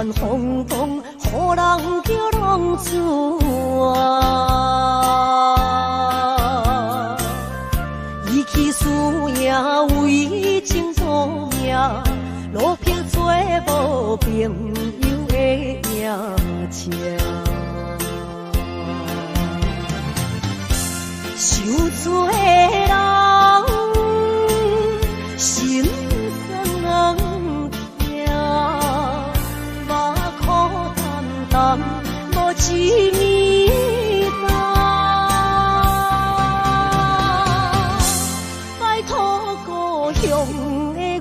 款风光，予人叫浪子啊。伊去输赢为情赌命，落魄找无朋友的影子。受罪人心酸痛，目苦澹澹无一暝冬。拜托故乡的月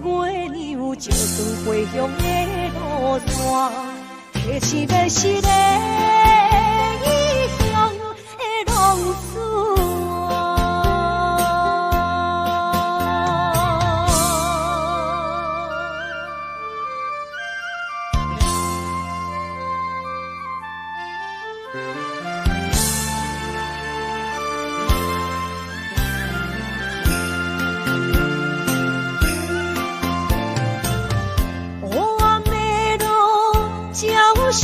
娘，照转回乡的路线，提醒迷失的异乡的浪子。不知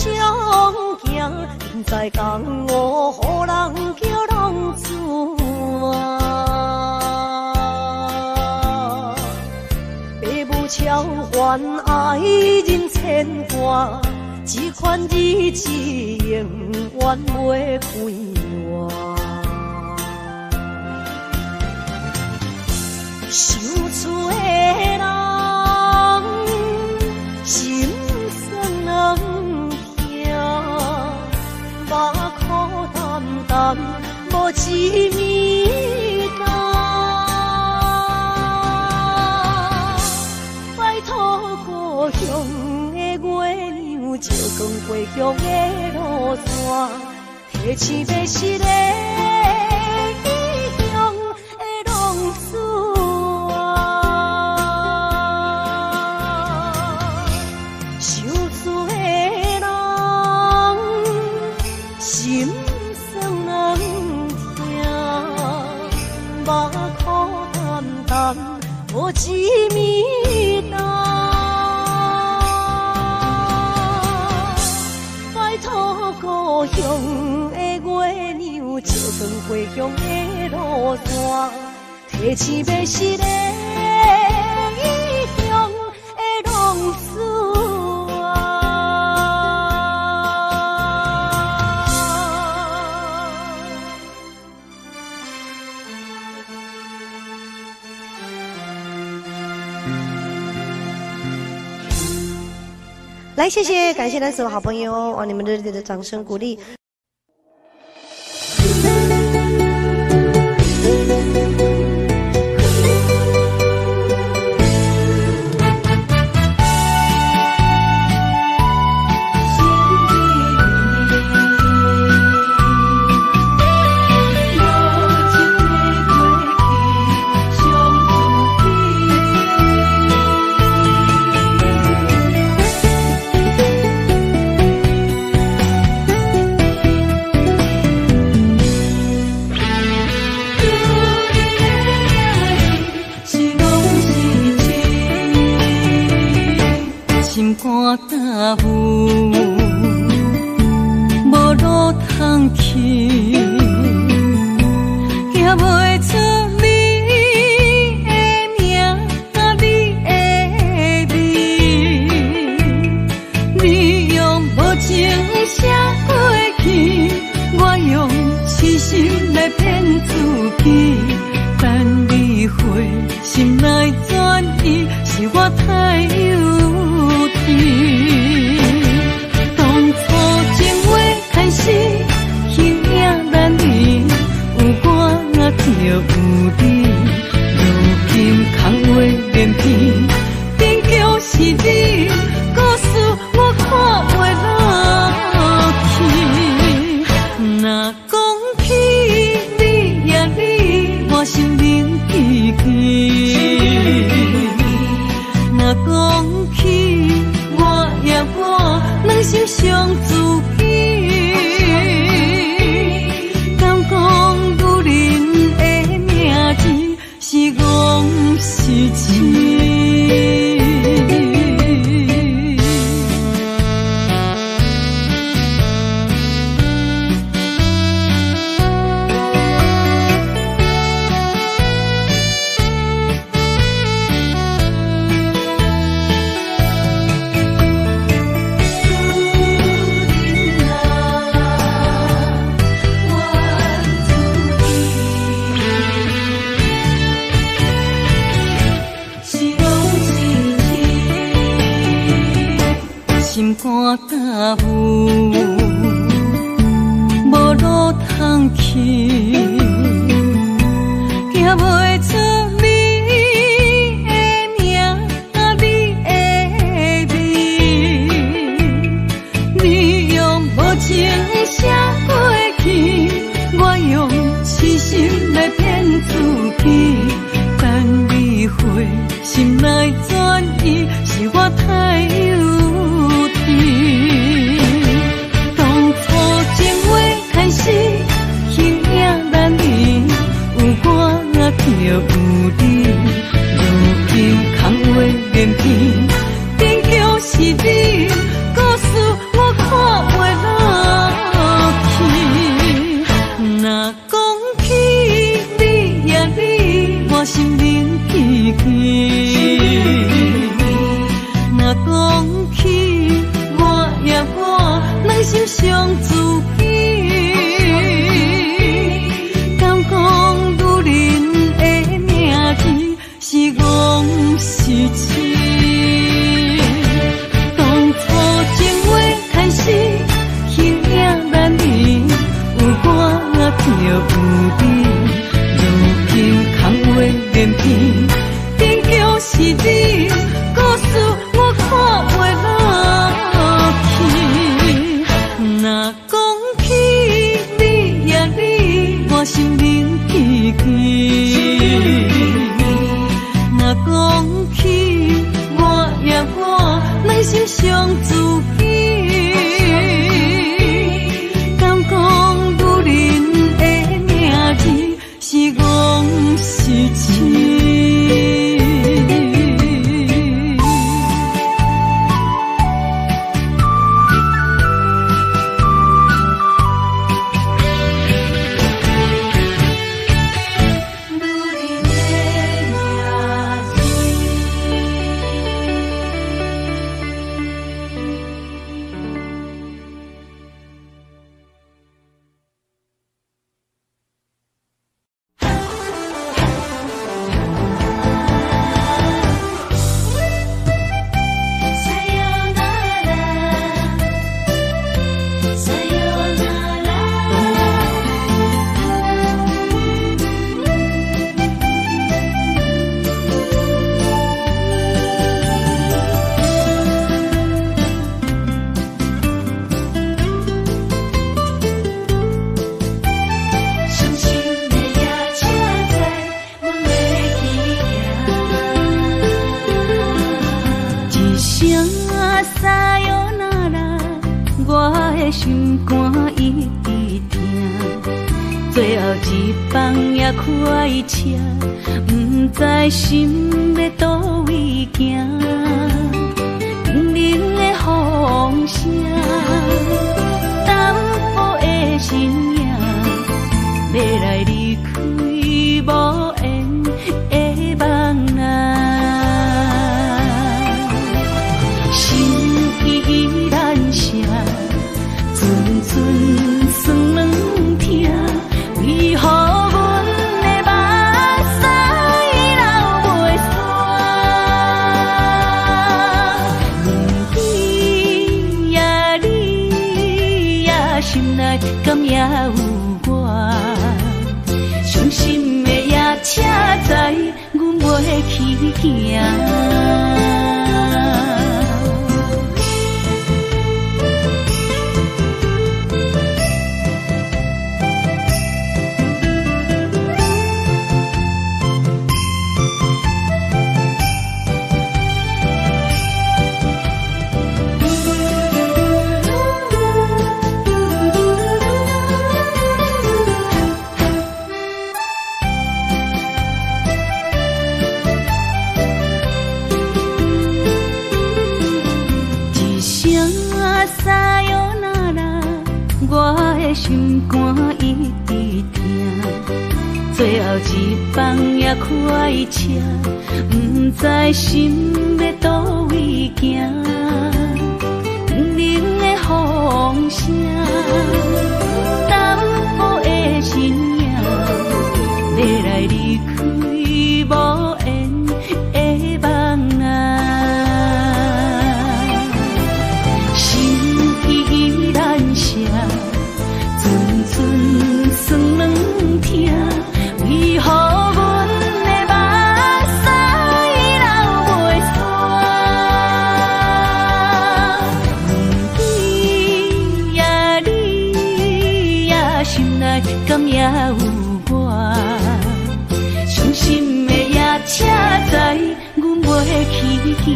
江湖予人叫浪子啊，爸母超凡爱人牵挂，这款日子永远袂快活。受罪的人心酸目苦澹澹，无一暝冬。拜托故乡的月娘，照光回乡的路线，提醒迷失的异乡的浪子啊。受罪的人心酸痛，目苦澹澹，无一暝冬。拜托故乡的月娘，照光回乡的路线，提醒迷失的异乡的浪子啊。来，谢谢，感谢咱所有好朋友，哇，你们热烈的掌声鼓励。心肝担负，无路通去，行袂出你的名，你的味。你用无情写过去，我用痴心来骗自己。等你回心来转意，是我太幼稚。当初情话开始，形影难离，有我就有你。如今空话连篇，终究是你，故事我看袂落去。若讲起你呀你，我心冷吱吱。若讲心肝担负，无路通去，行袂出你的名，你的味。你用无情写过去，我用痴心来骗自己。等你回心来转意，是我太幼稚。当初情话开始，形影难离，有我就有你。如今空话连篇，终究是你，故事我看袂落去。若讲起你呀你，我心冷凄凄。若讲起我呀我，两心伤自己。敢讲女人的命字是戆是痴？当初情话开始，形影难离，有我就有你。如今空话连篇，终究是你，故事我看袂落去。若讲起你呀你，我心冷凄凄。若讲起我呀我，两心伤自己。敢讲女人的命字是戆是痴？心肝一直疼，最后一班也开车，不知心欲佗位行。冷冷的风声，淡薄的身影，欲来离开无缘的梦啊。心意难舍，阵阵酸软疼，为何阮的目屎流袂煞？你呀你呀，心内敢也有我？伤心的夜车载，阮袂去行。心肝一直疼，最后一班也开车，不知心欲佗位行。冷冷的风声，淡薄的身影，欲来离开无缘的梦啊。心去行。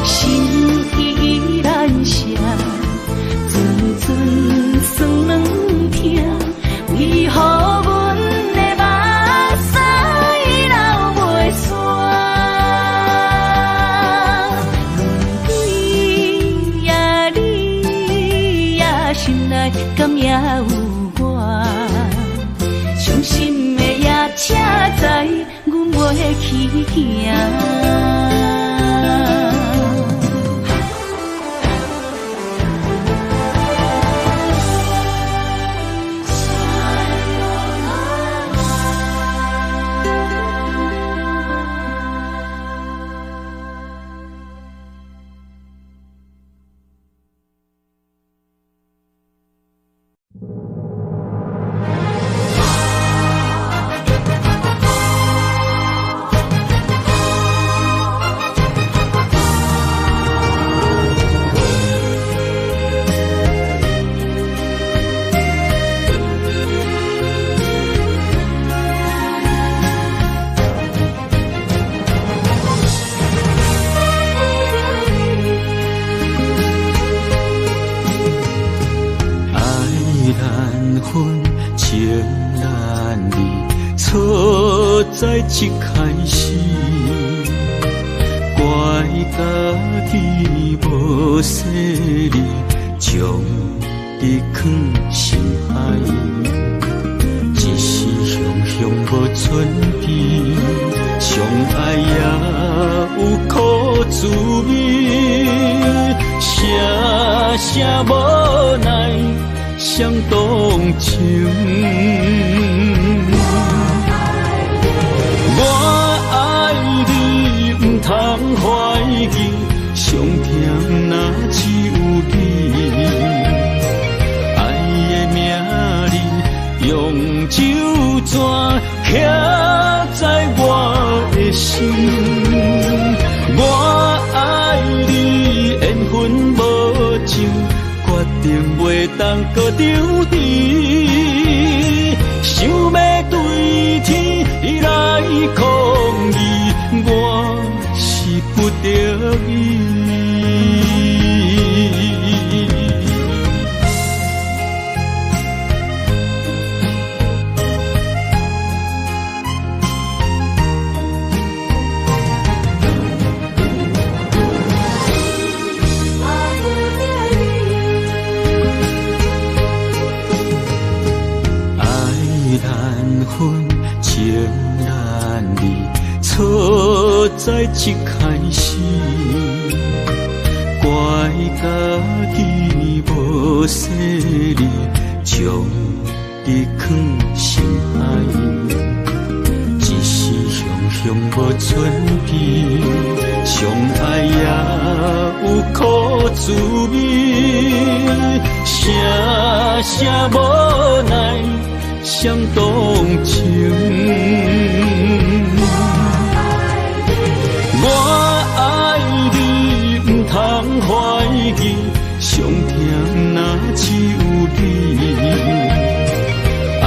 心意難捨，陣陣酸軟疼，為何阮的目屎流袂煞？你呀你呀，心內敢猶有我？傷心的夜車載，阮袂去行。在一開始，怪家己無細膩，將你囥心海，一時雄雄無準備，相愛也有苦滋味，聲聲無奈相動情。我愛你，毋通懷疑，上疼若只有你。愛的名字用酒泉刻在我的心。我愛你，緣分無情，決定袂當閣相離。想欲對天來抗議，我是不得已。愛難分，情難離，錯在一開始，怪家己無細膩，將你囥心海，一時雄雄無準備，相愛也有苦滋味，聲聲無奈相動情。我愛你，毋通懷疑，上疼若只有你。愛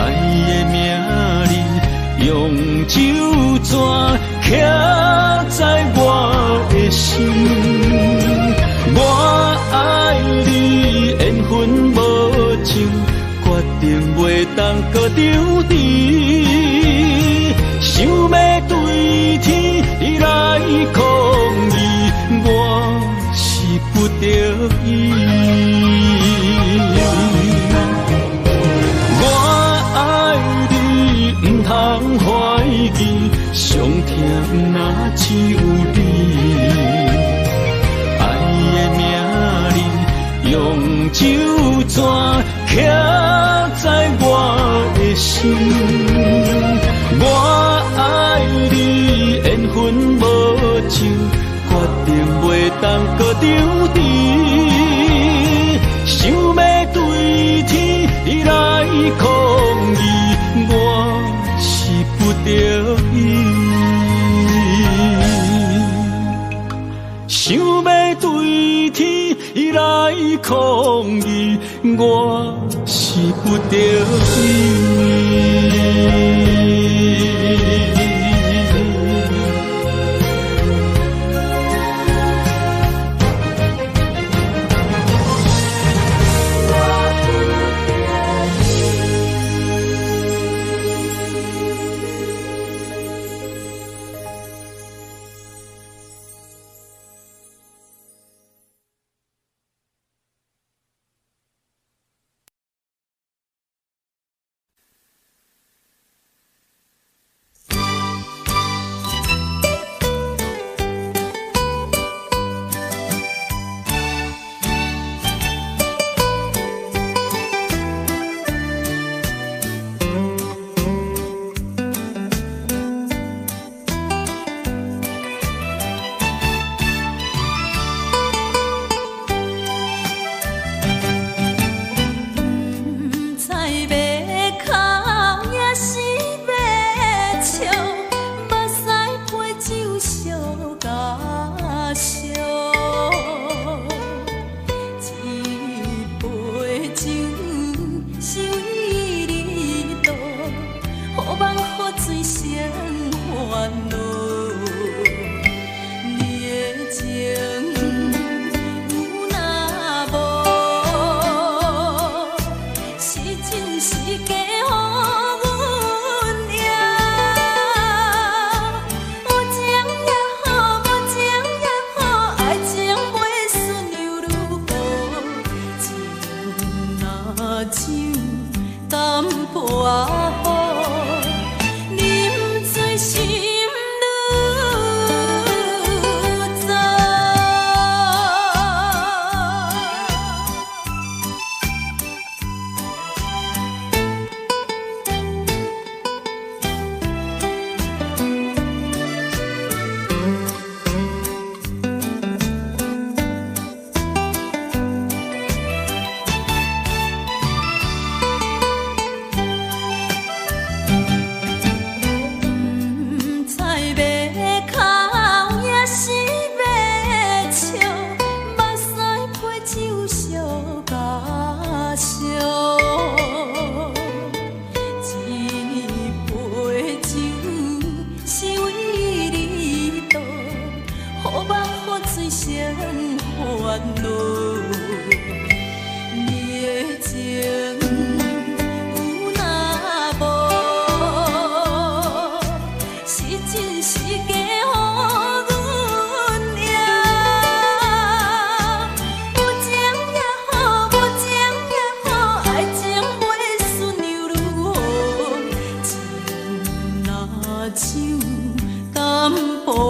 的名字用酒泉刻在我的心。我愛你，緣分無情，決定袂當閣相離。想欲對天來抗議，我是不得已。我愛你，毋通懷疑，上疼若只有你。愛的名字用酒泉刻在我的心。我愛你，緣分無情，決定袂當閣相離。想欲對天來抗議，我是不得已。想欲對天來抗議，我是不得已。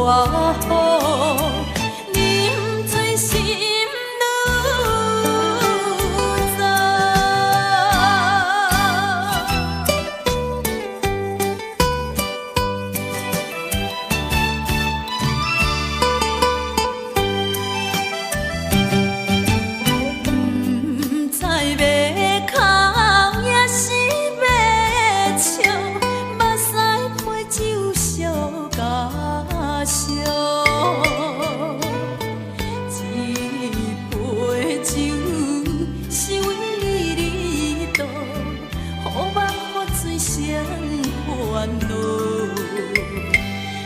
好，饮醉心愈重。毋知欲哭抑是欲笑，目屎陪酒相加烧。这杯酒是为你倒，予梦予醉双烦恼。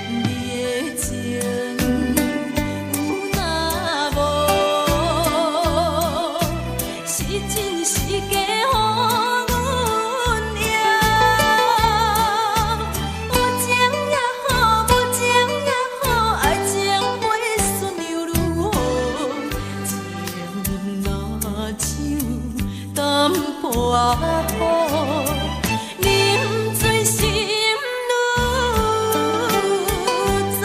你的情有若无，是真是假，予阮赢。有情也好，无情也好，爱情飞顺又如何？情若像淡薄仔雨，饮醉心愈重。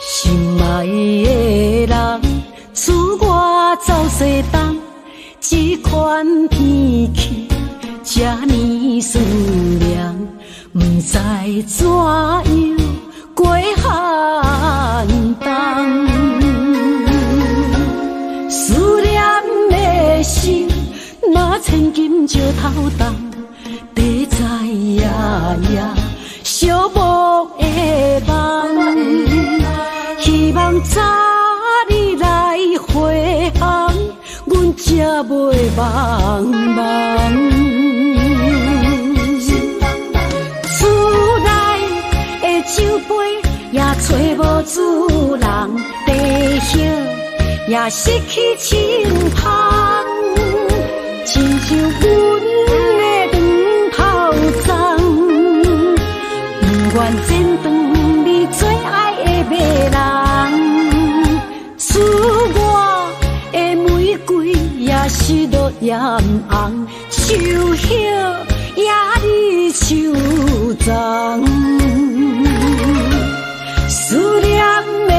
心爱的人，自我走西东，这款天气这呢思念，毋知怎样过寒冬。思念的心，若千金石头重，地在夜夜寂寞的梦。希望早日来回航，阮才袂茫茫。厝内的酒杯也揣无主人，茶叶也失去清芳，亲像阮的长头鬃，不愿剪断你最爱的迷人。赐我的玫瑰也是落艳红，树叶也伫树丛。思念的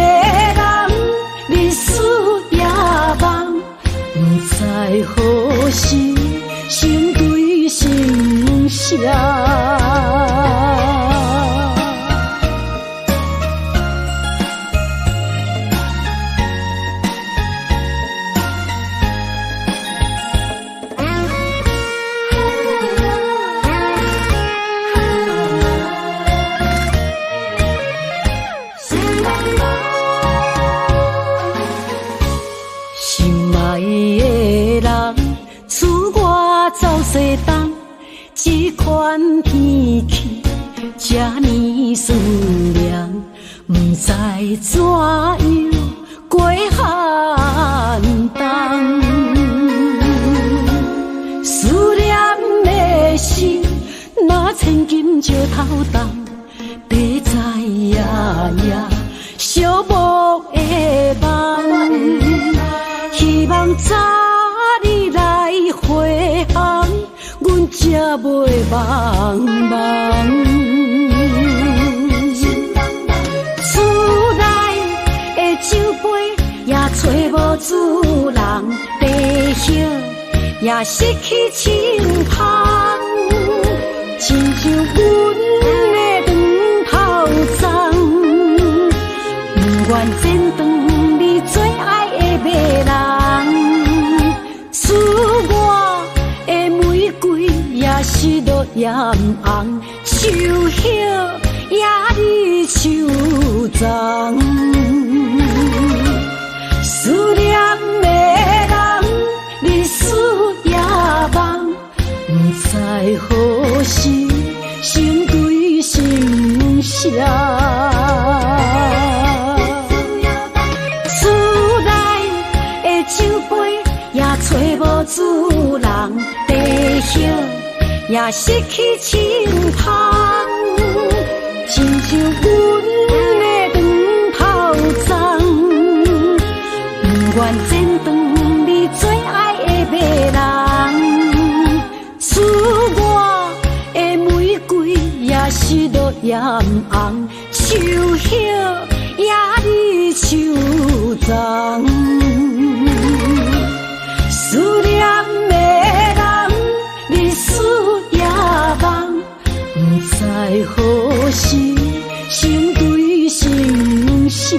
人，日思夜梦，不知何时心对心相。心爱的人，自我走西东，这款天气这呢思念，不知怎样过寒冬。思念的心，若千金石头重，地在夜夜寂寞的梦。希望早日来回航，阮才袂茫茫。厝内的酒杯也揣无主人，茶叶也失去清芳，亲像阮的长头鬃，不愿剪断你最爱的迷人。赐我的玫瑰也是落艳红，树叶也伫树丛。思舍。厝内的酒杯也揣無主人，茶葉也失去清芳，親像阮的長頭鬃，不願剪斷你最愛的迷人。厝外的玫瑰也是落艷紅，樹葉也離樹叢。思念的人，日思夜夢，不知何時心對心相。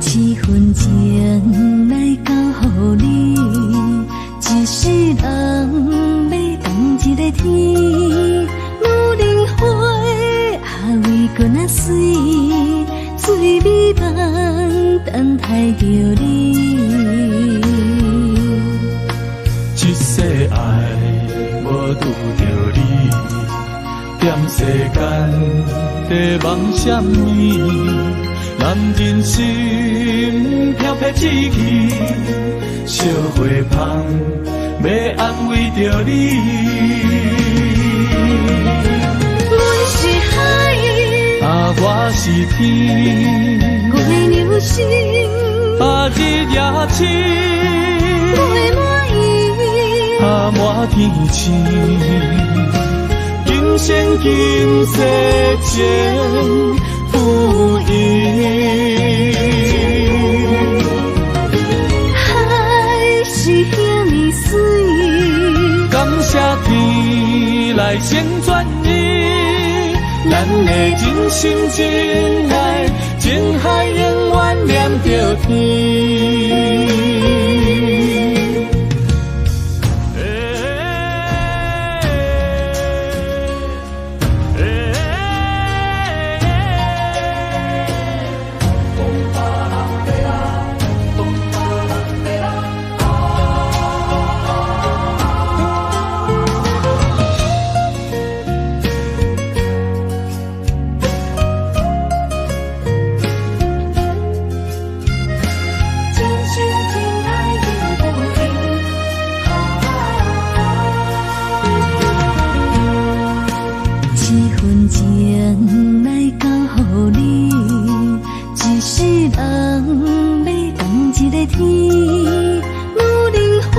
七分情来交予你，一世人欲仝一个天。女人花啊，为阁若媠，最美梦等待著你。这世爱无拄著你，踮世间在梦啥物？男人心飘飘志气，惜花芳欲安慰著你。阮是海，啊，我是天，月亮星，啊，日夜星，月满圆，啊，满天星，今生今世情付伊。海是遐呢媠，感谢天来成全伊，咱的真心真爱，情海永远念著天。七分情来交予你，一世人欲仝一个天。女人花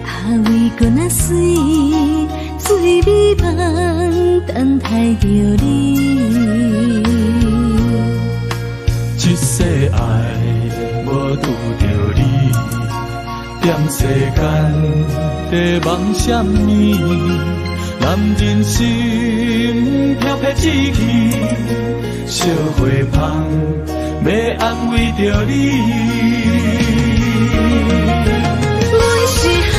啊，为阁若媠，最美梦等待著你。这世爱无拄著你，踮世间在梦啥物？男人心飘飘志气，惜花芳欲安慰著你。阮是海，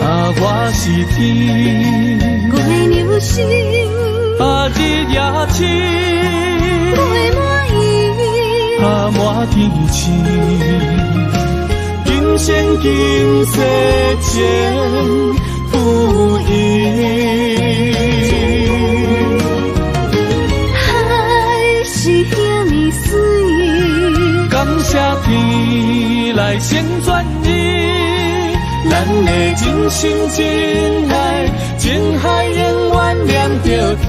啊，我是天，月亮星，啊，日夜星，月满圆，啊，满天星，今生今世情付伊。海是遐呢媠，感谢天来成全伊，咱的真心真爱，情海永远念著天。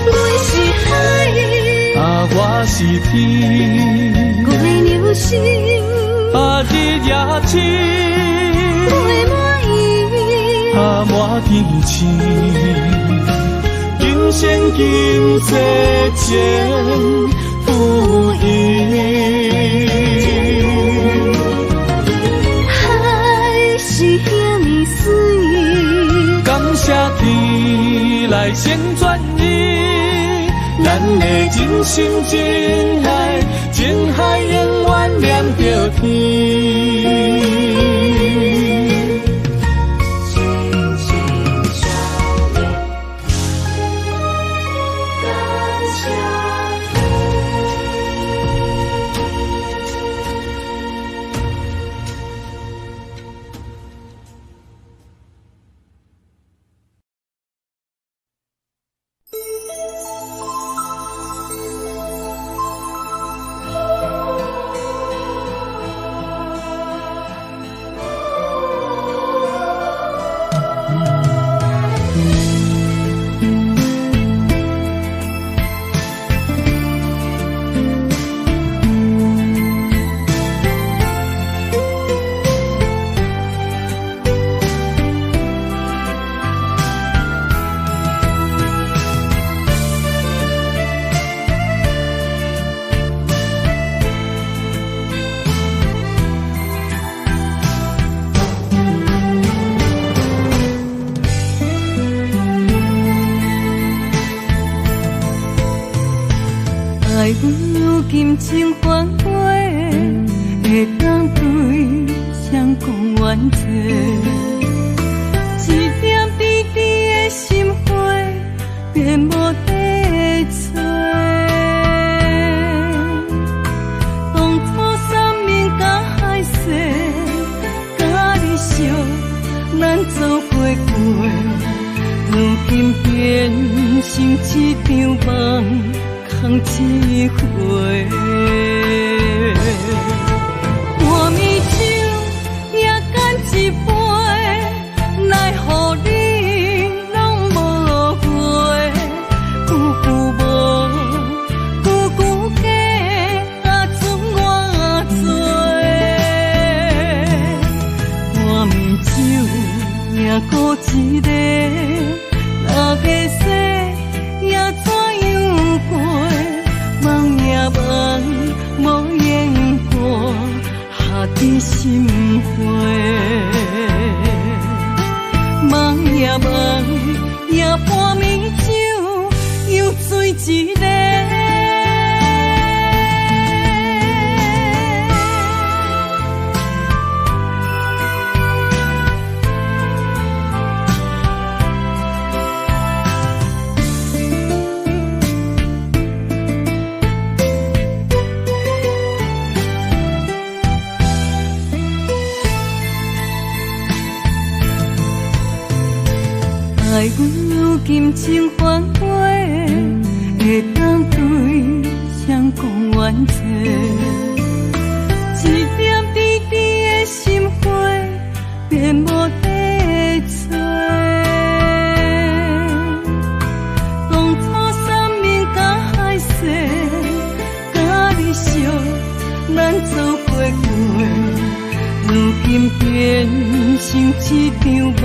阮是海，啊，我是天，月亮星，啊，日夜星，月满圆，啊，满天星，今生今世情付伊。来成全伊。咱的真心真爱，情海永远连著天。心心相印，感谢天。爱如今情反悔，会当对谁讲怨济？一点甜甜的心花，便无得找。当初山盟佮海誓，佮你相，咱做伙过，如今变成一场梦。空一回，半暝酒也干一杯，来予你拢无回，句句无，句句假，啊准偌济。半暝酒也孤一个，若会使也怎样过？梦也梦，无言过，下伫心花。梦也梦，也半暝酒，又醉一个。爱如今情反悔，会当对谁讲怨济？一点甜甜的心花，便无得找。当初山盟佮海誓，佮你相，咱做伙过，如今变成一场梦。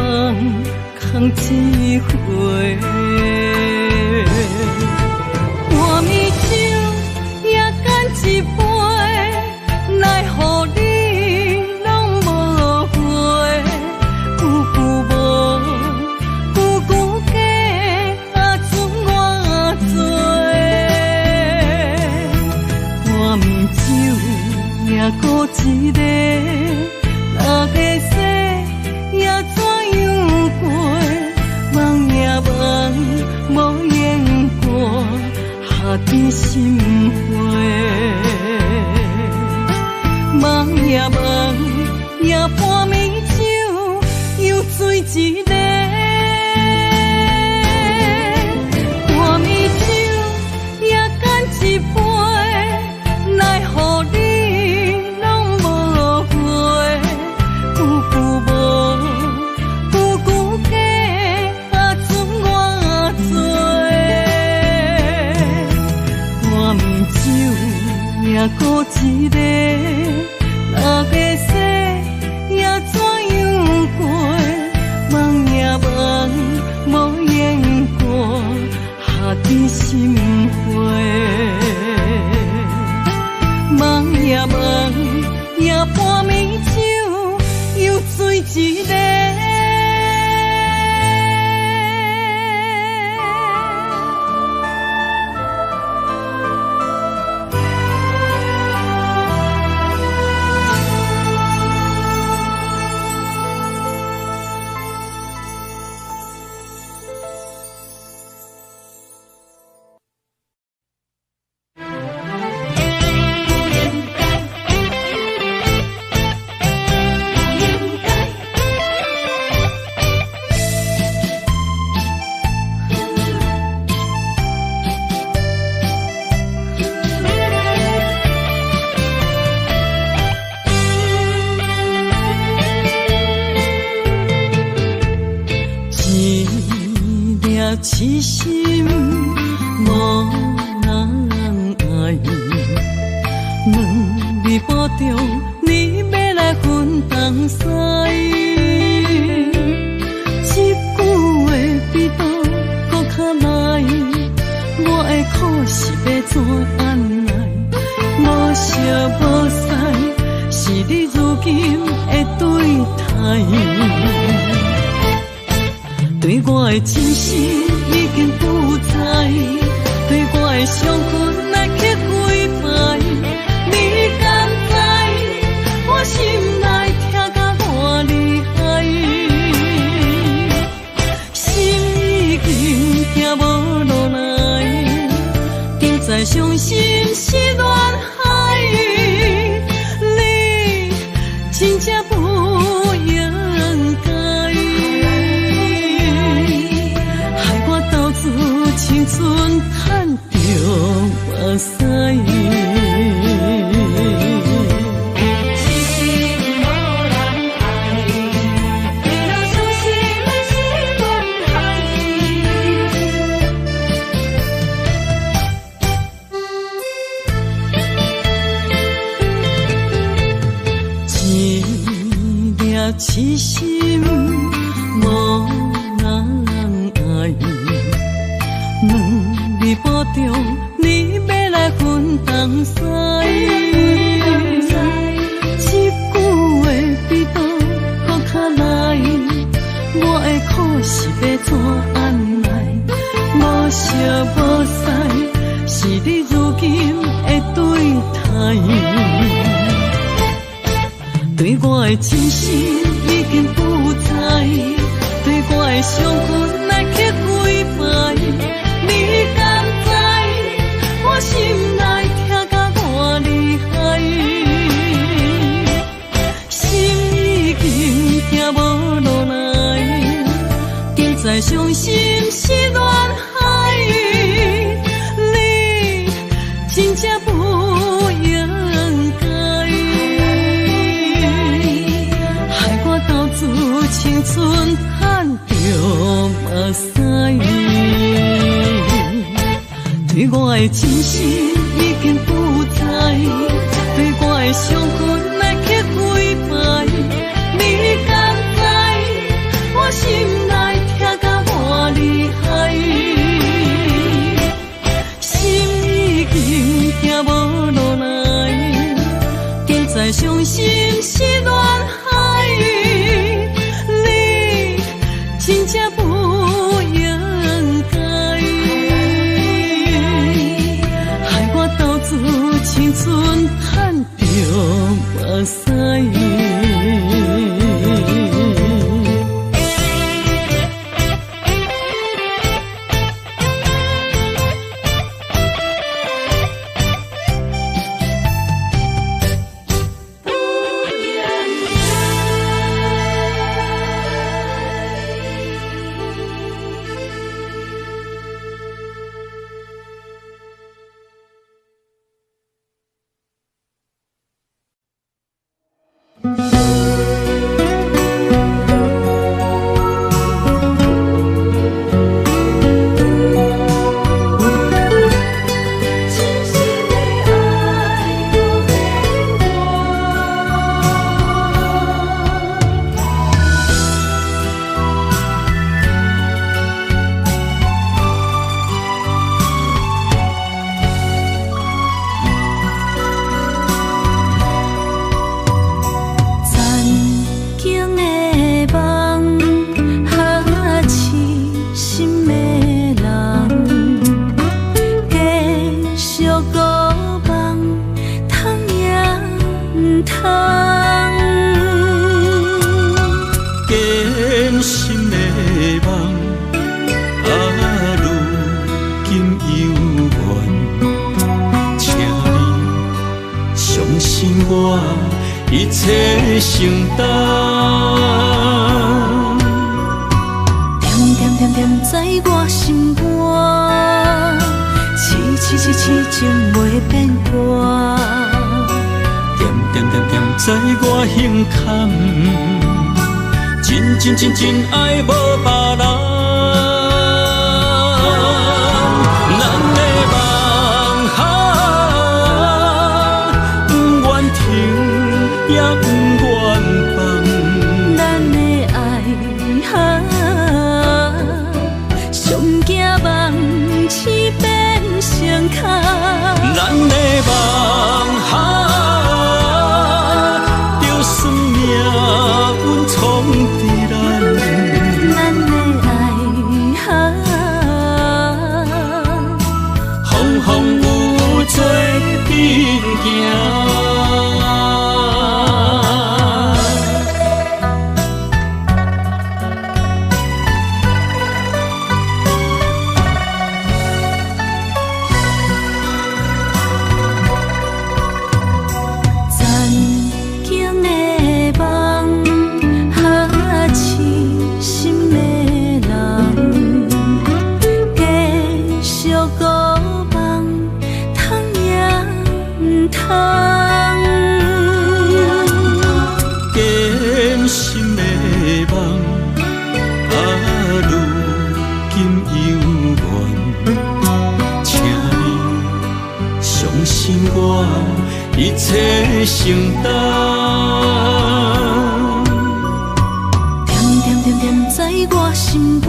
空一回，半暝酒也干一杯，来予你拢无回，句句无，句句假，啊准偌济。半暝酒也孤一个，若会使也怎样过？梦也梦，无言过，下伫心花。梦也梦，也半暝酒，又醉一个。半暝酒也干一杯，来予你拢无回，句句无。句句假，啊准偌济。半暝酒也孤一个，若会使也怎样过？梦也梦，无言过，下伫心花。梦也梦，也半暝酒，又醉一个。痴心無人愛，問你保重，你欲來分東西。這句話比刀閣較來，我的苦是欲怎按捺？無相無似，是你如今的對待。對我的真心已經不在，對我的傷痕來刻幾擺，你敢知我心內疼甲偌厲害？心已經行無路來，定知傷心是亂海，你真正不應該，害我投資青春趁著目屎。痴心無人愛，為了傷心的是亂海。一粒痴心無人愛，問你保重，你欲來分東西。這句話比刀閣較來，我的苦是欲怎按捺？無相無似，是你如今的對待。對我的真心已經不在，對我的傷痕來刻幾擺，你敢知我心內疼甲偌厲害？心已經行無路來，定知傷心是亂海，你真正不應該，害我投資青春趁著目屎。對我的真心已經不在，對我的傷痕來刻幾擺，你敢知我心內疼甲偌厲害？心已經行無路來，定知傷心是亂海，你真正不應該，害我投資青春趁著目屎。痴心的愛不變卦。曾經的夢，哈痴心的人，繼續孤夢，通也毋通。堅心的夢，啊，如今猶原，請你相信我，一切承擔。恬恬恬恬在我心肝，痴痴痴痴情袂變卦。恬恬恬恬在我胸坎，真真真真愛無別人。一切承担。恬恬恬恬在我心肝，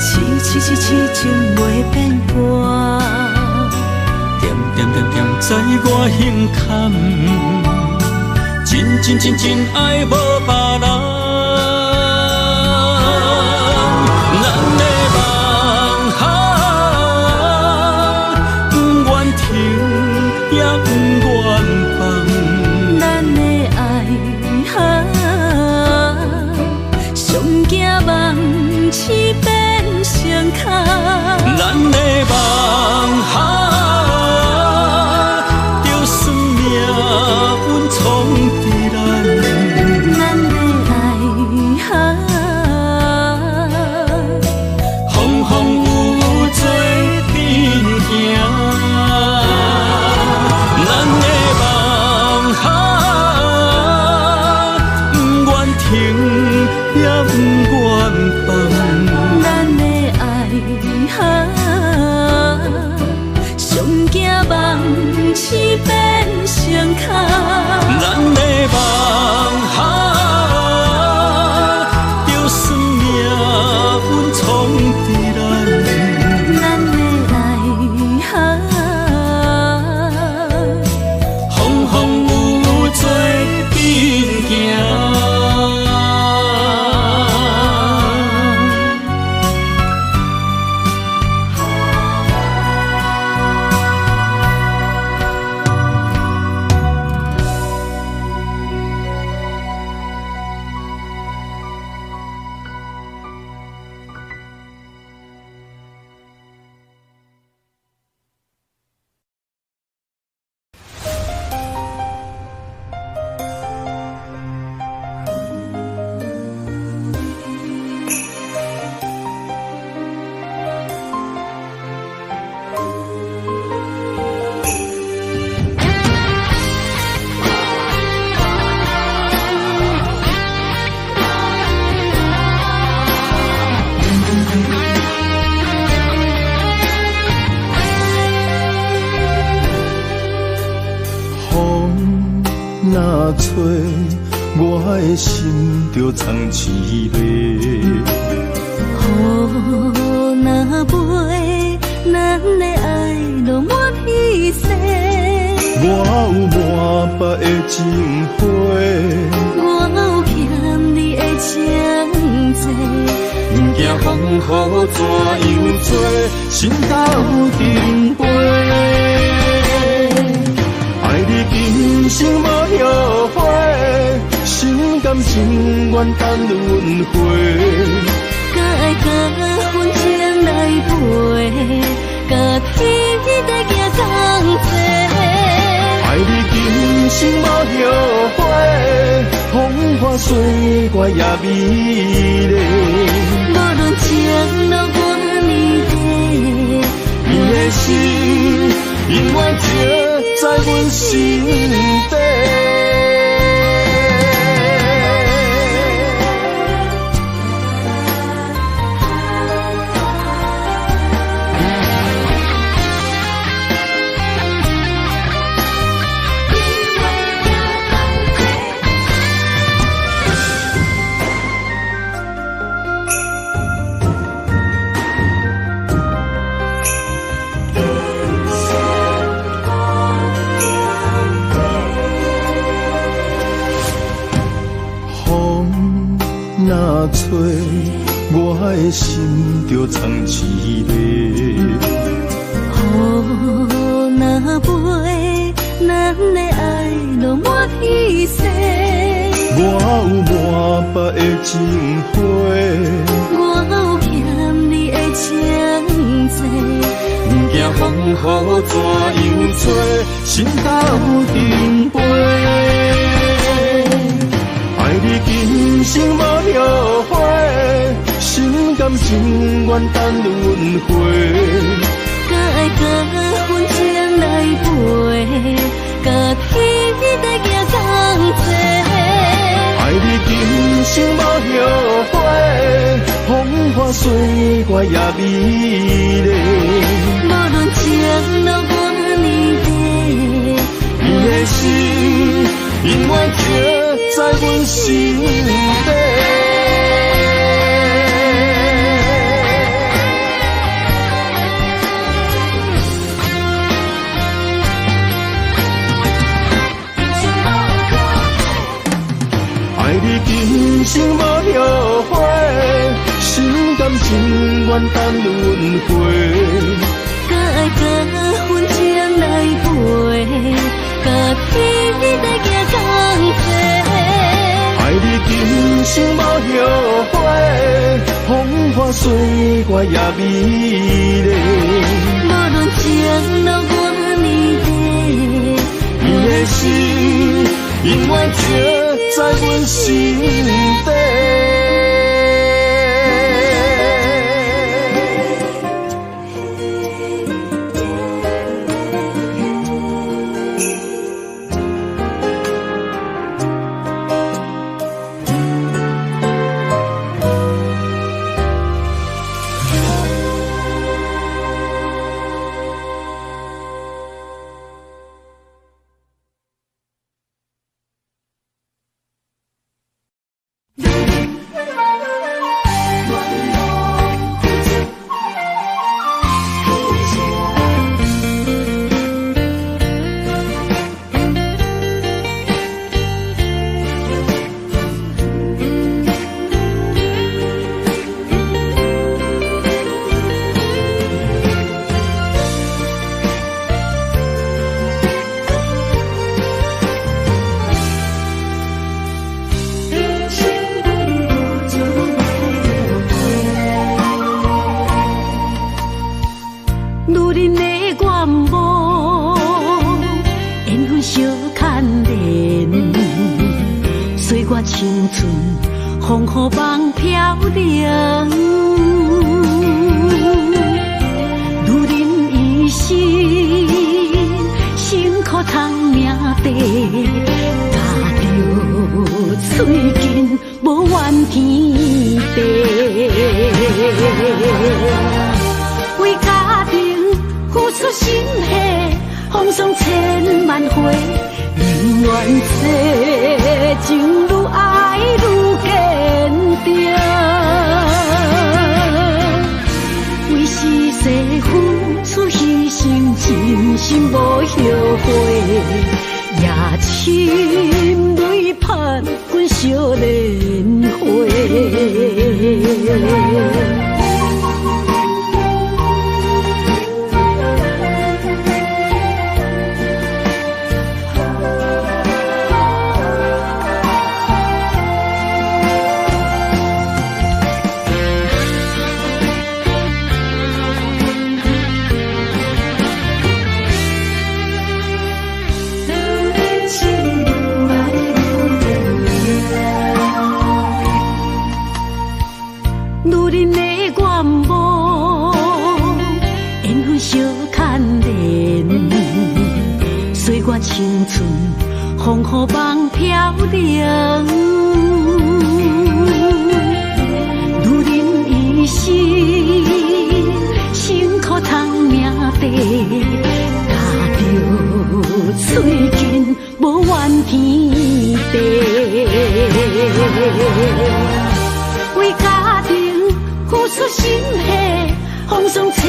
痴痴痴痴情袂变卦。恬恬恬恬在我心坎，真真真真爱无别人。咱的梦啊，不愿停也不愿放。咱的爱啊，上惊梦痴变成空。咱的梦啊，就算命运创治咱。咱的爱啊，风风雨雨做阵行。咱的梦啊，不愿停也不愿放。咱的爱啊，上惊梦痴变成空。咱的梦啊，就算命运创治咱。咱的爱啊，风风雨雨做阵行。风若吹，我的心就藏凄迷。雨若飞，咱的爱落满天星。我有满腹的情话，我有欠你的情债。不惊风雨怎样吹，心斗阵飞。爱你今生无后悔，心甘情愿等轮回。敢爱敢恨情来陪，甲天地行同齐。爱你今生无后悔，风花雪月也美丽。无论情路偌呢短，你的心永远停在阮心底。风若吹，我的心就藏凄迷。雨若飞，咱的爱落满天星。我有满腹的情话，我有欠你的情债。不惊风雨怎样吹，心斗阵飞。爱你今生无后悔，心甘情愿等轮回。敢爱敢恨情来陪，甲天地行同齐。爱你今生无后悔，风花雪月也美丽。无论情路偌呢短，的心永遠刻在阮心底。愛你今生無後悔，心甘情願等輪迴。甲愛甲分情來陪，甲天地行同齊。愛你今生無後悔，風花雪月也美麗。無論情路偌呢短，你的心永遠刻在阮心底。青春风雨梦飘零，女人一生辛苦藏命地，咬著喙紧无怨天地，为家庭付出心血，风霜千万回。宁愿说情愈爱愈坚定，为时势付出牺牲，真心无后悔，也深泪盼阮惜莲花。青春风雨梦飘零，女人一生辛苦藏命地，咬著喙紧无怨天地，为家庭付出心血，风霜千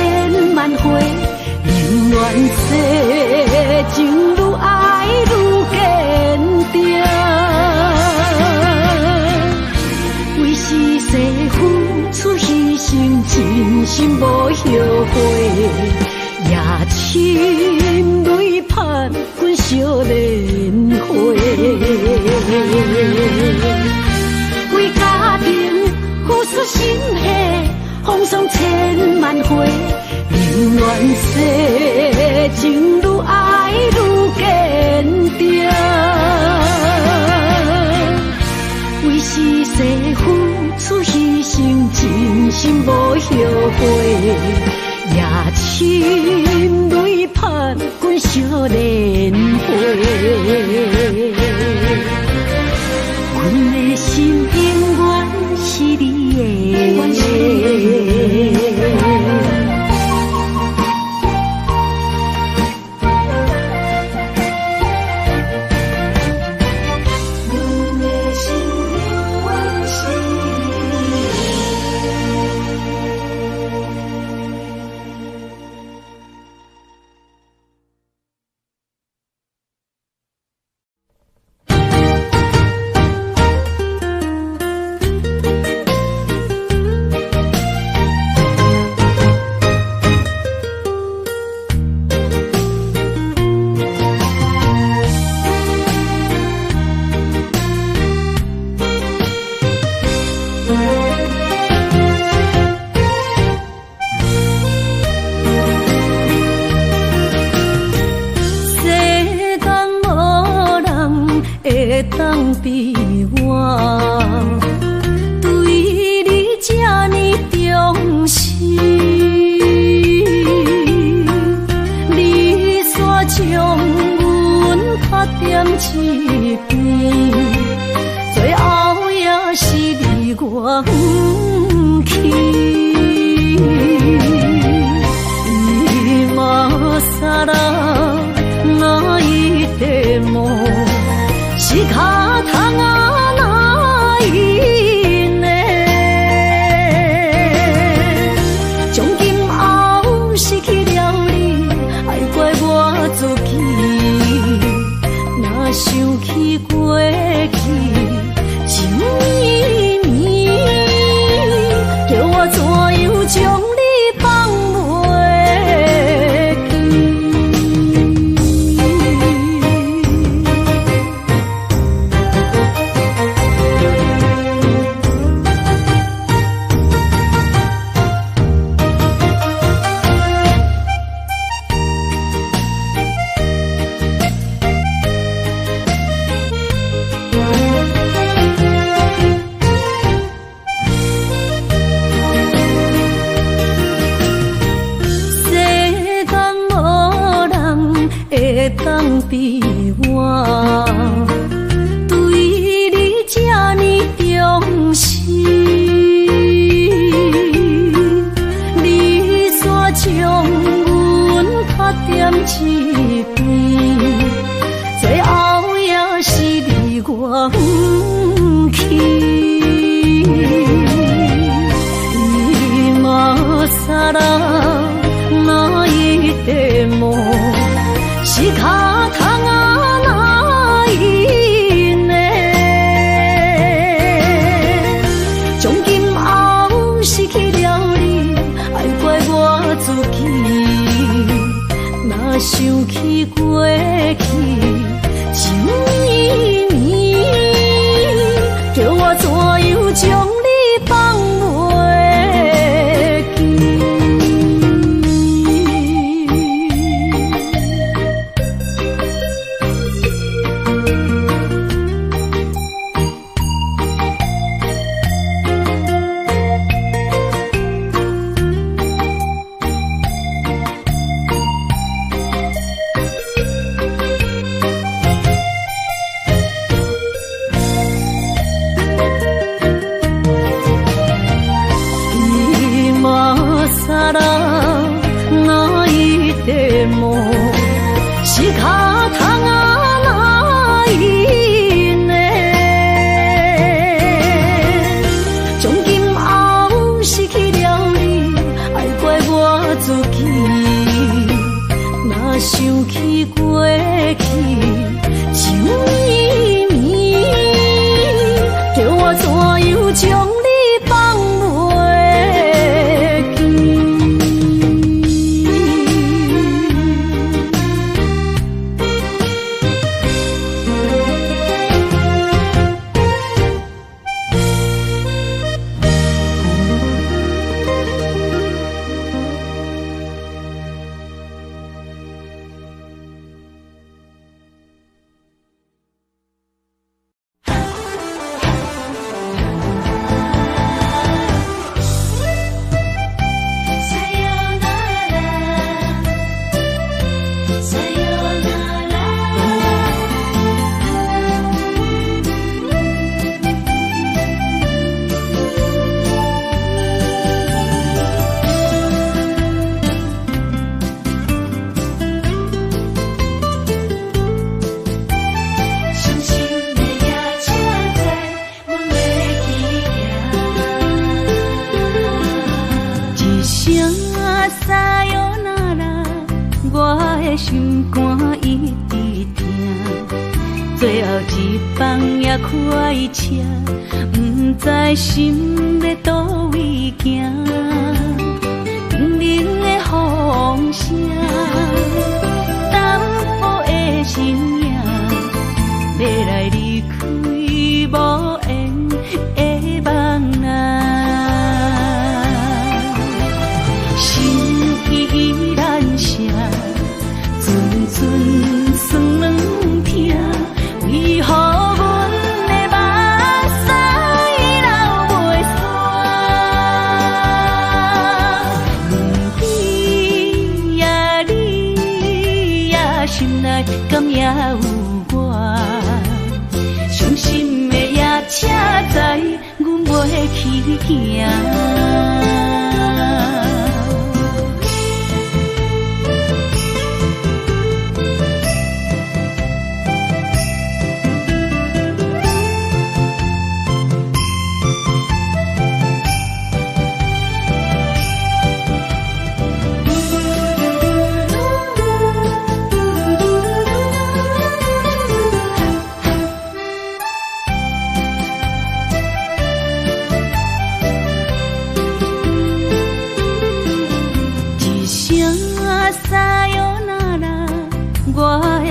万回。宁愿说情愈爱愈坚定，为时势付出牺牲，真心无后悔，也深泪盼阮惜莲花，为家庭付出心血，风霜千万回。宁愿说情愈爱愈坚定，为时势付出牺牲，真心无后悔，也深泪盼阮惜莲花。阮的心永远是你的。將你放袂記。世間無人會當比我，對你這呢重視。你煞將阮拍踮一邊，最後也是離我遠去。今更泣いても仕方がないね。從今後失去了你，愛怪我自己。若想起過去情綿綿，叫我怎樣將你放袂記？今更泣いても仕方がないね。從今後失去了你，愛怪我自己。若想起過去情綿綿，叫我怎樣將你放袂記？傷心的夜車載，阮欲去行。一聲さよなら，我的心肝一直疼。最後一班也開車，毋知心欲佗位行。冰冷的風聲，淡薄的身影，欲來離開無緣的夢啊。心依難捨，陣陣酸軟疼，為何阮的目屎流袂煞？问你呀，你呀，心內敢也有我？傷心的夜車載，阮袂去行。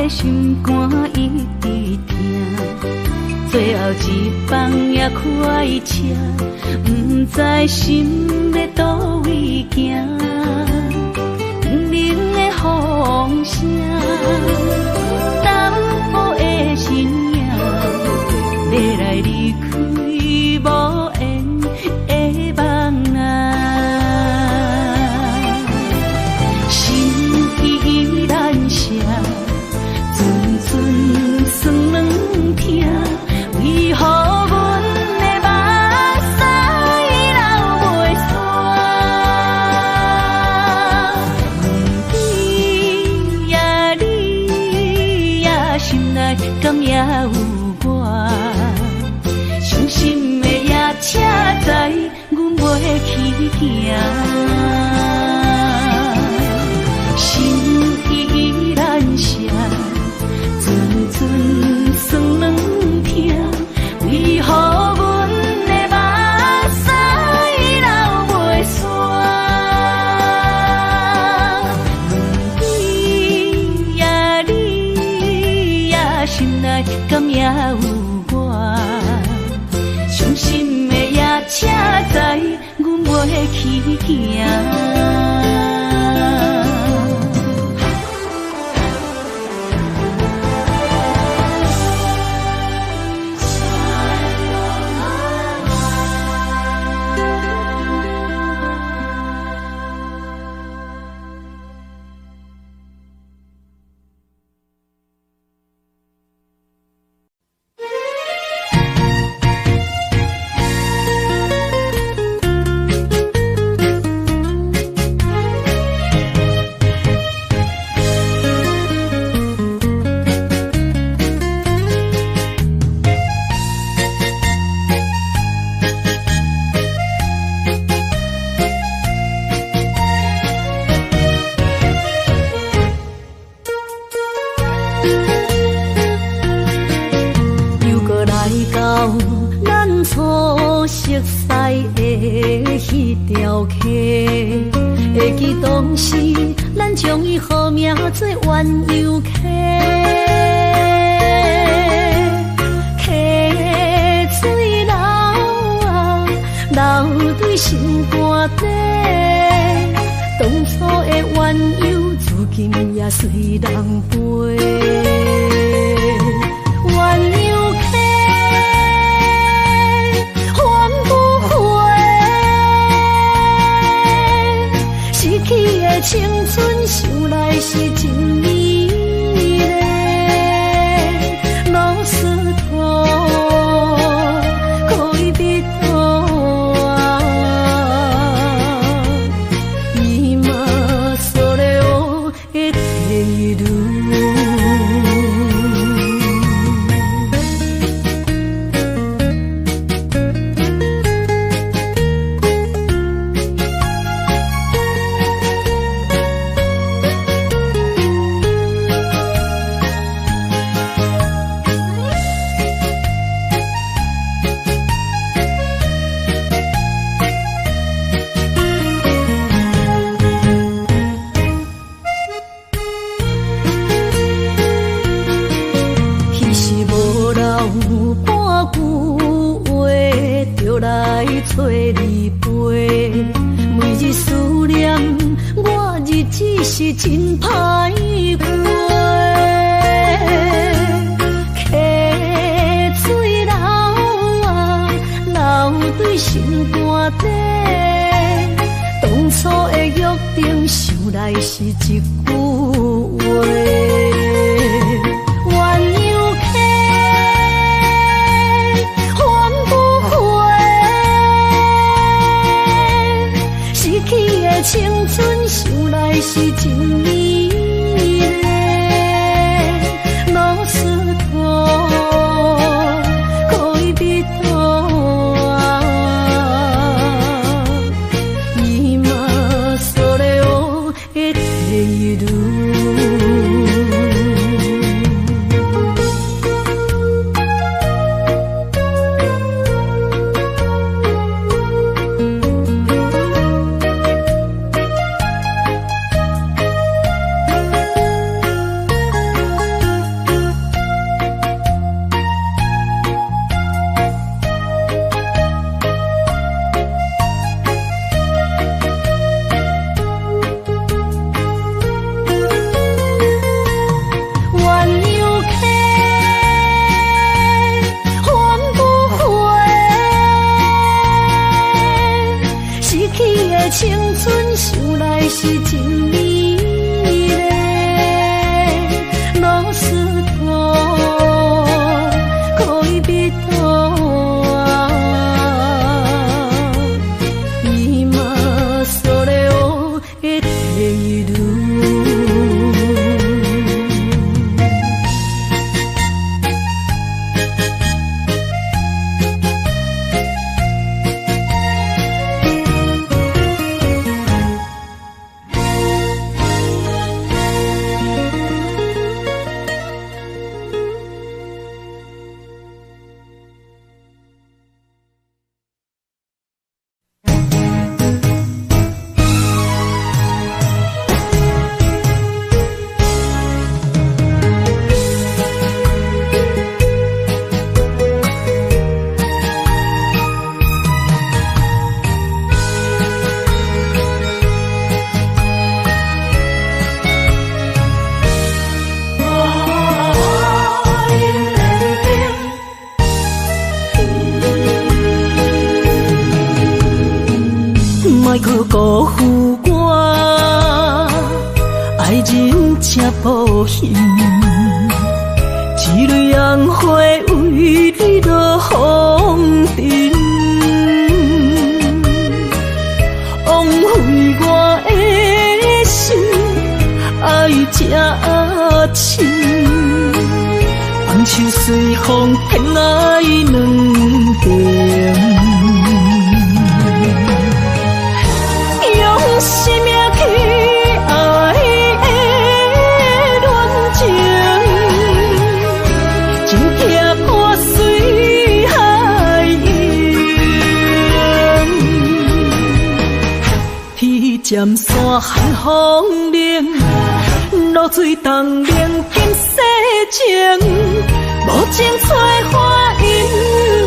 的心肝一直疼，最後一班也快車，毋知心欲佗位行。冷的風聲，淡薄的身影，欲來離開無緣的夢啊。心依難捨，陣陣酸軟疼，為何阮的目屎流袂煞？問你呀你呀，心內敢猶有我？傷心的夜車載，阮袂去行。心依難捨，陣陣酸軟疼，為何阮的目屎流袂煞？問你呀你呀，心內敢猶有我？傷心的夜車載，阮袂去行。又閣來到咱初熟似的彼條溪，會記當時咱將伊號名做鴛鴦溪，溪水流啊流對心肝底，當初的鴛鴦如今也隨人飛。鴛鴦溪還不回，失去的青春想來是真美麗。老石頭戀人啊，今それを得ている。彼時無留半句話，就來找你陪。每日思念，我日子是真歹過。溪水流啊流對心肝底，當初的約定，想來是一句話。鴛鴦溪還不回，失去的青春，想來是真美麗。老石頭戀人啊，今それを得ている。的青春想來是真美麗。ロスト恋人は今それを得ている。莫阁辜负我，爱人这薄幸，一蕊红花为你落红尘，枉费我的心爱这深，放手随风，天爱两边。用生命去爱的恋情，真痛破碎海洋。天渐山寒风冷，露水冻冷今世情，无情催花姻缘。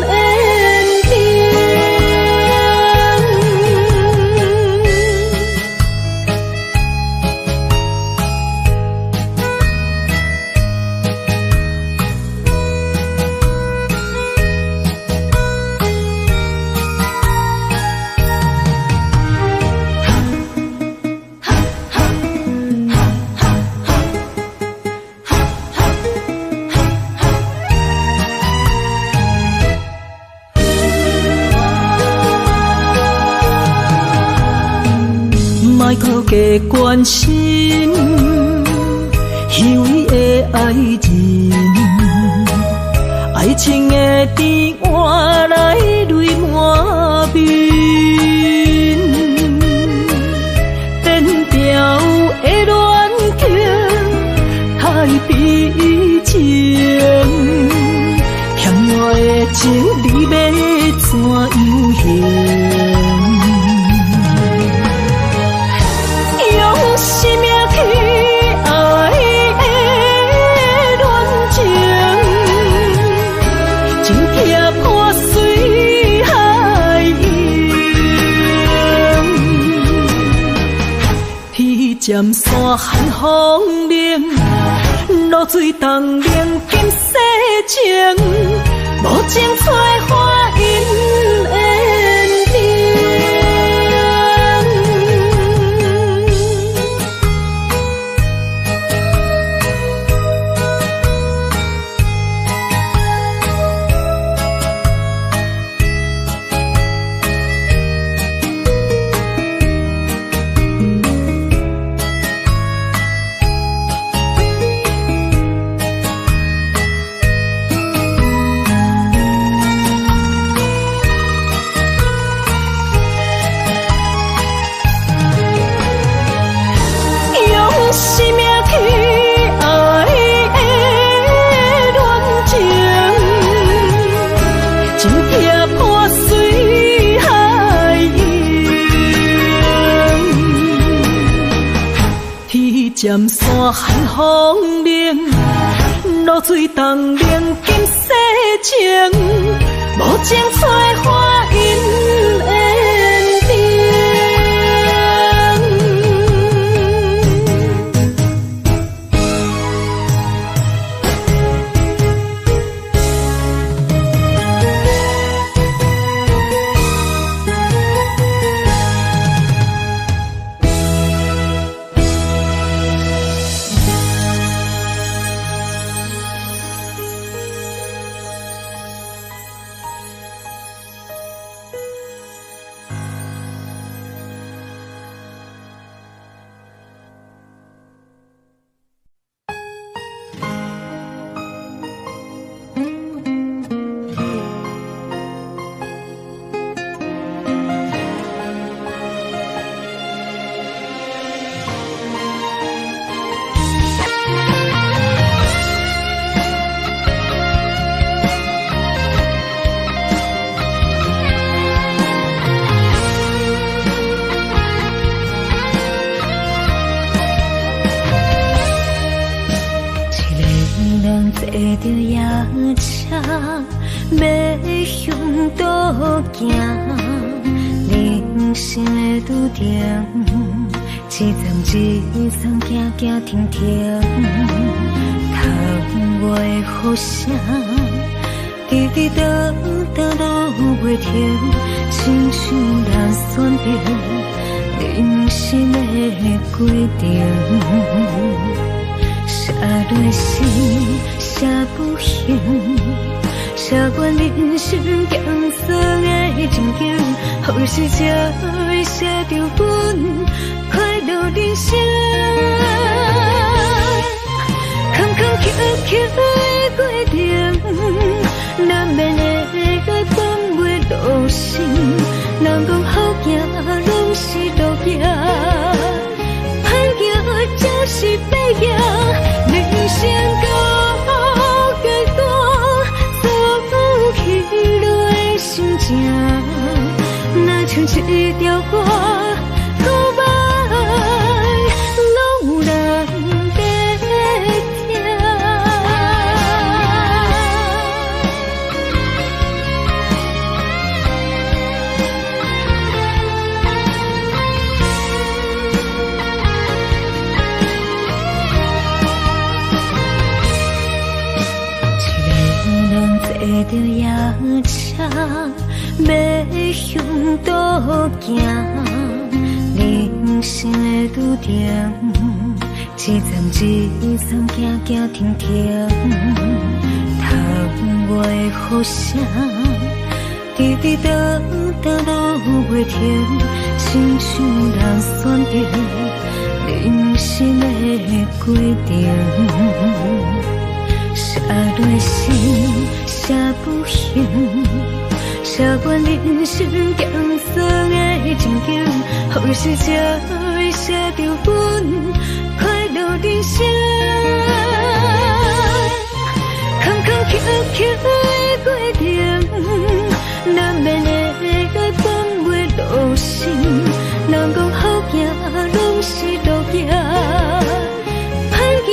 莫阁加关心虚伪的爱人，爱情的甜换来泪满面，变调的恋情太悲情，欠我的情你欲怎样还？生命去爱的恋情，真痛破碎海洋。天渐山寒风冷，露水冻冷今世情，无情催花姻缘。生命去爱的恋情，真痛破碎海洋。天渐山寒风冷，露水冻冷今世情，无情催花姻缘。著夜車，欲向佗行？人生的旅程，一站一站行行停停，窗外雨聲，直直沓沓落袂停，親像人選擇人生的過程。寫落诗，寫不行，寫完人生鹹酸的情景，予是才會寫著阮快樂人生。坎坎坷坷的過程，難免會愛放袂落心。人講好行，攏是路行，歹行才是白行。人生到階段，所有起落的心情，若像一條歌，古歹攏有人在聽。一个人坐著夜車，欲向佗行？人生的旅程，一站一站行行停停，窗外雨聲，直直沓沓落袂停，親像人選擇人生的過程。寫落詩，寫不行，寫完人生鹹酸的情景，予是才會寫著阮快樂人生。坎坎坷坷的過程，難免會愛放袂落心。人講好行，攏是路行，歹行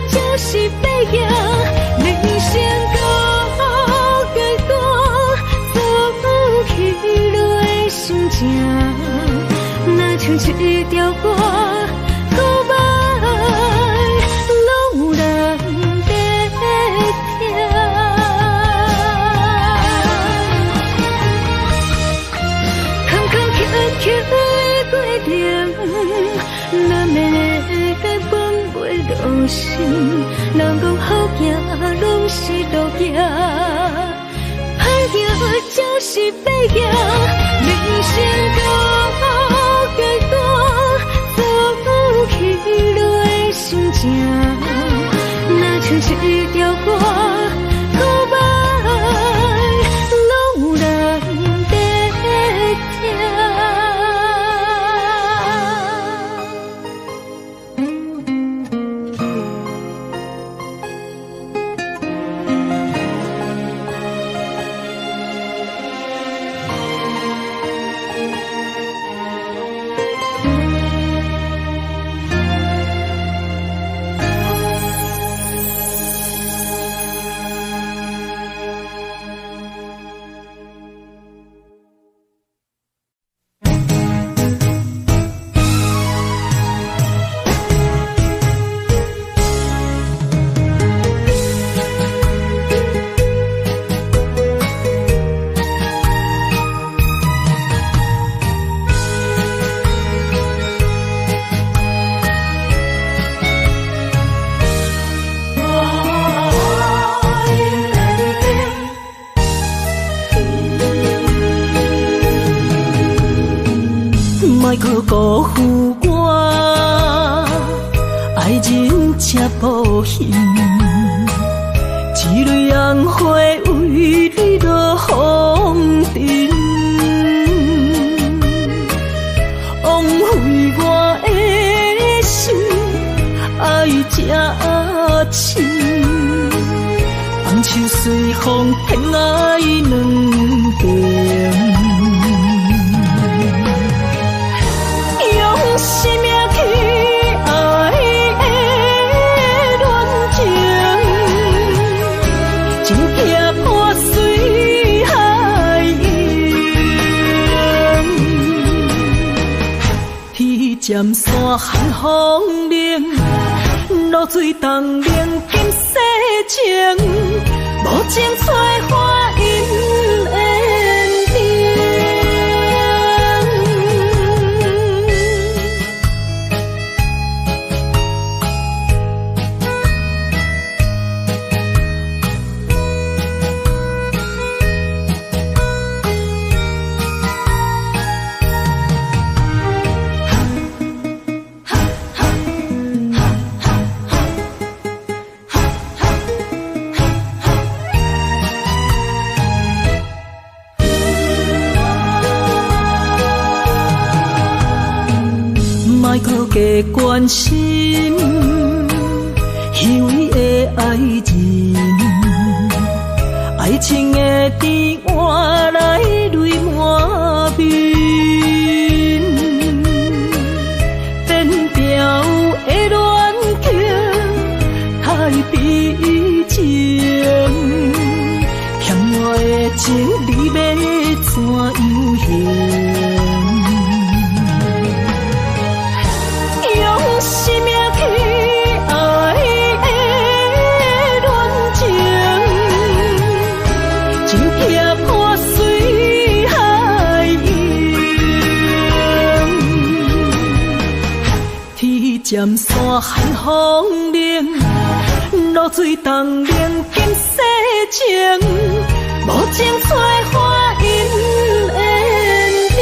才是白行。人生到階段，所有起落的心情，若像一條歌，古歹攏有人在聽。坎坎坷坷的過程，難免會愛放袂落心。人講好行，攏是路行，歹行才是白行。人生到階段，所有起落的心情，若像一條歌，古歹攏有人在聽。莫阁辜負我，愛人這無形，一蕊紅花為你落紅塵，枉費我的心愛這深，放手隨風，天愛兩邊。生命去愛的戀情，天渐散寒风冷，露水冻冷今世情，无情催花阴缘定。莫阁加关心虚伪的爱人，爱情的甜换来泪满面，变调的恋情太悲情，欠我的情你欲怎样还？生命去爱的恋情，真痛破碎海洋。天渐散寒风冷，露水冻冷今世情，无情催花阴缘定。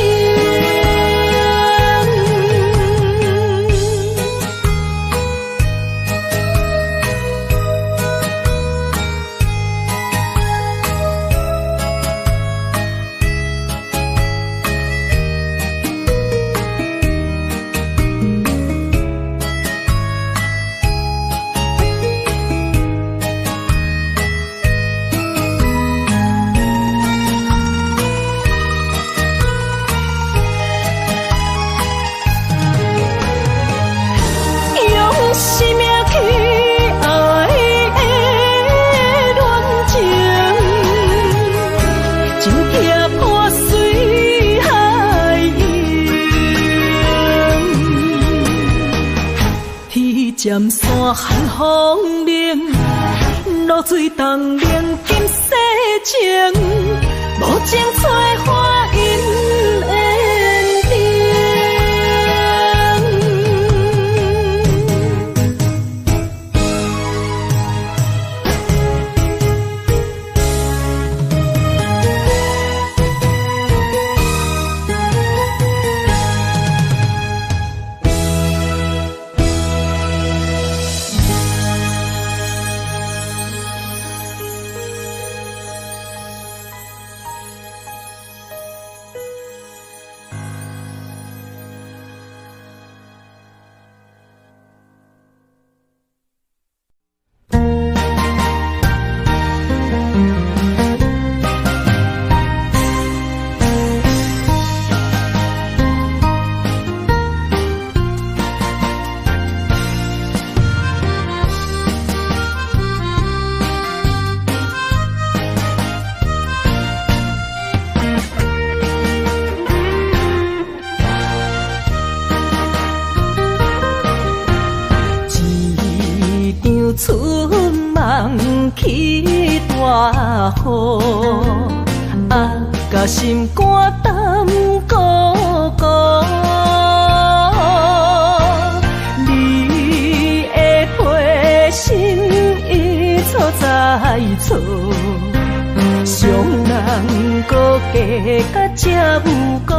渐散寒风冷，露水冻冷今世情，无情催花阴缘定。春梦起大雨，啊，共心肝胆孤孤。你的批信一错再错，伤人阁加甲这无辜。